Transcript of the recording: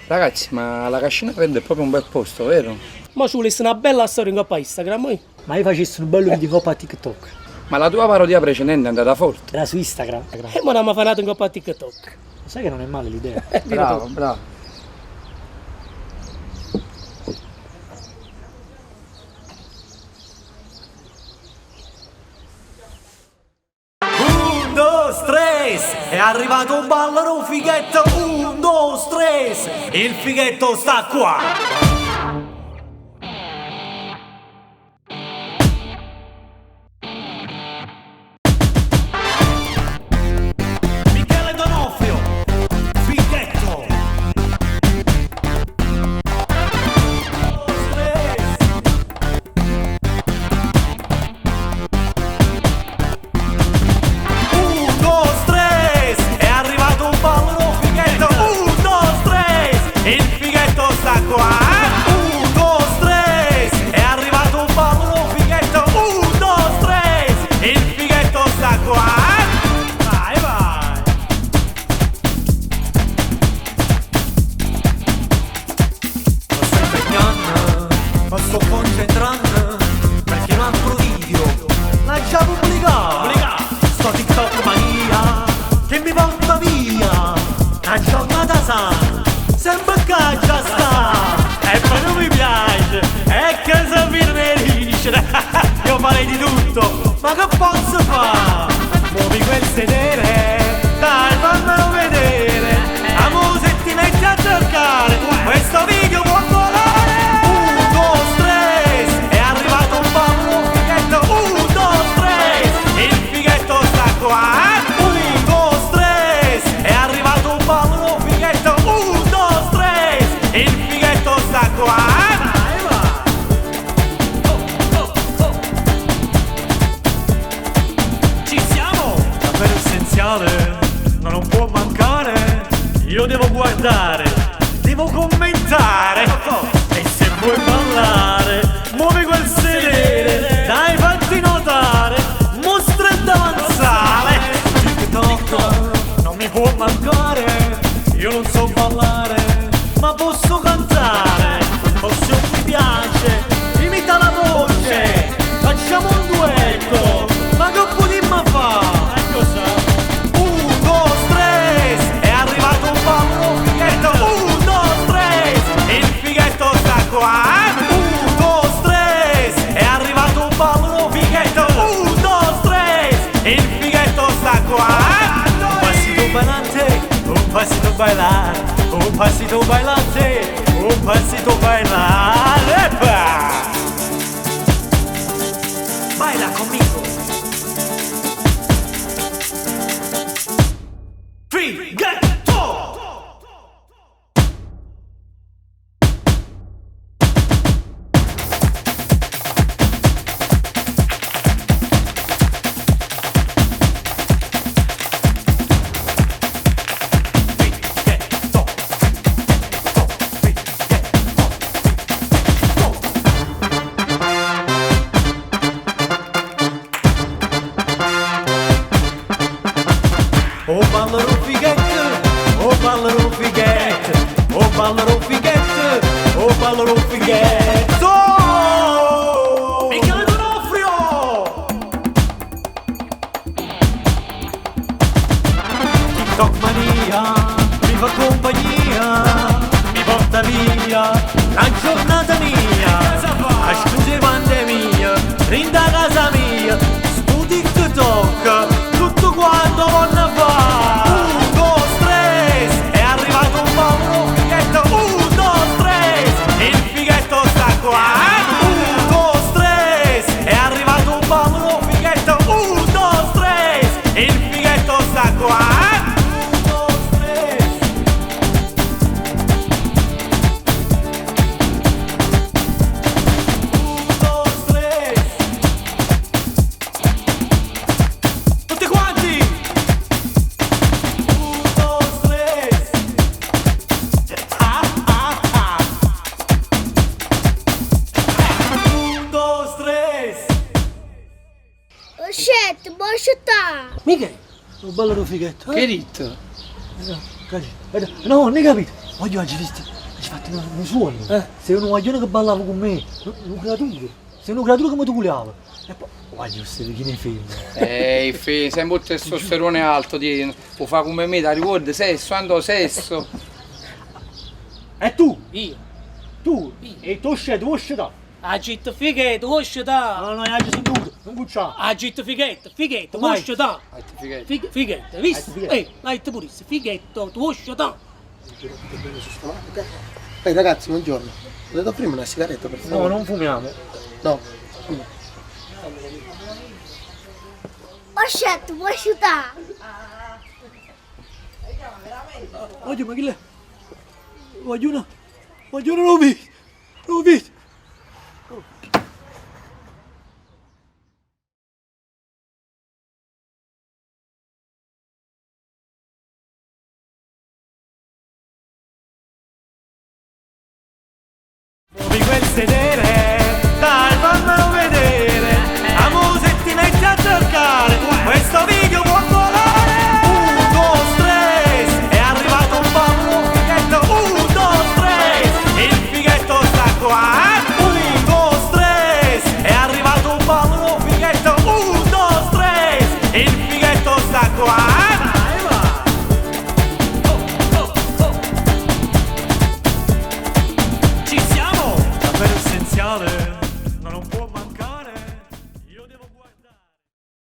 Ragazzi, ma la Cascina Verde è proprio un bel posto, vero? Mo ci vuless na bella storia 'ncopp a Instagram, oi. Ma io facess nu bello video 'ncopp a TikTok. Ma la tua parodia precedente è andata forte. Era su Instagram. E mo n'amma fa n'ato 'ncopp a TikTok. Lo sai che non è male l'idea? Bravo, bravo. Un, dos, tres, è arrivato un ballo un fighetto. Un, dos, tres, il fighetto sta qua. Michele D'Onofrio, fighetto. Un, dos, tres. Un, dos, tres, è arrivato un ballo fighetto. Un, dos, tres, il fighetto sta qua. Un, dos, tres, è arrivato un ballo fighetto. Un, dos, tres, il fighetto sta qua. Vai, vai. Mi sto impegnando, mi sto concentrando perché un altro video l'ha già pubblicato. Sto TikTok mania che mi porta via la giornata sana, sempre che già sta. E poi non mi piace, è che se mi dice, io farei di tutto, ma che posso fare? Muovi quel sedere, dai fammelo vedere, amo se ti metti a cercare, questo video può volare. Un, dos, tres, è arrivato un ballo fighetto, un, dos, tres, il fighetto sta qua. Un, dos, tres, è arrivato un ballo fighetto, un, dos, tres, il fighetto sta qua. Vai, vai. Oh, oh, oh. Ci siamo! Davvero essenziale, ma non può mancare. Io devo guardare, devo commentare. E se vuoi ballare, muovi quel sedere. Dai, fatti notare, mostra il davanzale. TikTok non mi può mancare. Io non so ballare, ma posso cantare. Forse non mi piace, imita la voce. Facciamo un duetto, ma che potremmo fare? Un, dos, tres, è arrivato un ballo fighetto. Un, dos, tres, il fighetto sta qua. Un, dos, tres, è arrivato un ballo fighetto. Un, dos, tres, il fighetto sta qua. Un passito bailante, un passito bailar, un passito bailante, un passito bailar. Epa! Baila conmigo. Fighetto! Fighetto! Fighetto! Fighetto! Fighetto! O ballero fighetto, o ballero fighetto, o ballero fighetto, o ballero fighetto. Michele D'Onofrio! TikTok mania, mi fa compagnia, mi porta via la giornata mia. A scusa pandemia, rinda casa mia, stu TikTok, tutto quanto vanno a fare. Un, dos, tres, è arrivato un ballo fighetto. Un, dos, tres, il fighetto sta qua. Un, dos, tres, è arrivato un ballo fighetto. Un, dos, tres, il fighetto sta qua. Un, dos, tres. Un, dos, tres. Tutti quanti! Un, dos, tres. Ah, ah, ah. Un, dos, tres. Scet, bosciata! Michele, un ballo fighetto. Che hai detto? No, non hai capito. Voglio oggi visto. Fatto un sogno. Eh. Sei un guaglione che ballava con me, un creatura. Sei un creatura che mi tuculiava. E poi, guaglio, sei chi ne film. Ehi, fi, sempre il testosterone alto, di, può fare come me, da ricordi, sesso, ando sesso. E tu? Io. Tu? E tu scendi, tu scendi. Agit fighetto, uscita. No, no, hai sentito, non cucciare. Agit fighetto, fighetto, Vai. uscita. Fighetto. Fighetto, visto? Fighetto. Ehi, l'hai detto pure, fighetto, tu uscita. Ehi ragazzi, buongiorno. Potete offrirmi una sigaretta per favore? No, non fumiamo. No. Ho vuoi aiutare? Oddio, ma chi l'è? Voglio Voglio non l'ho visto! Non l'ho visto! Muovi quel sedere.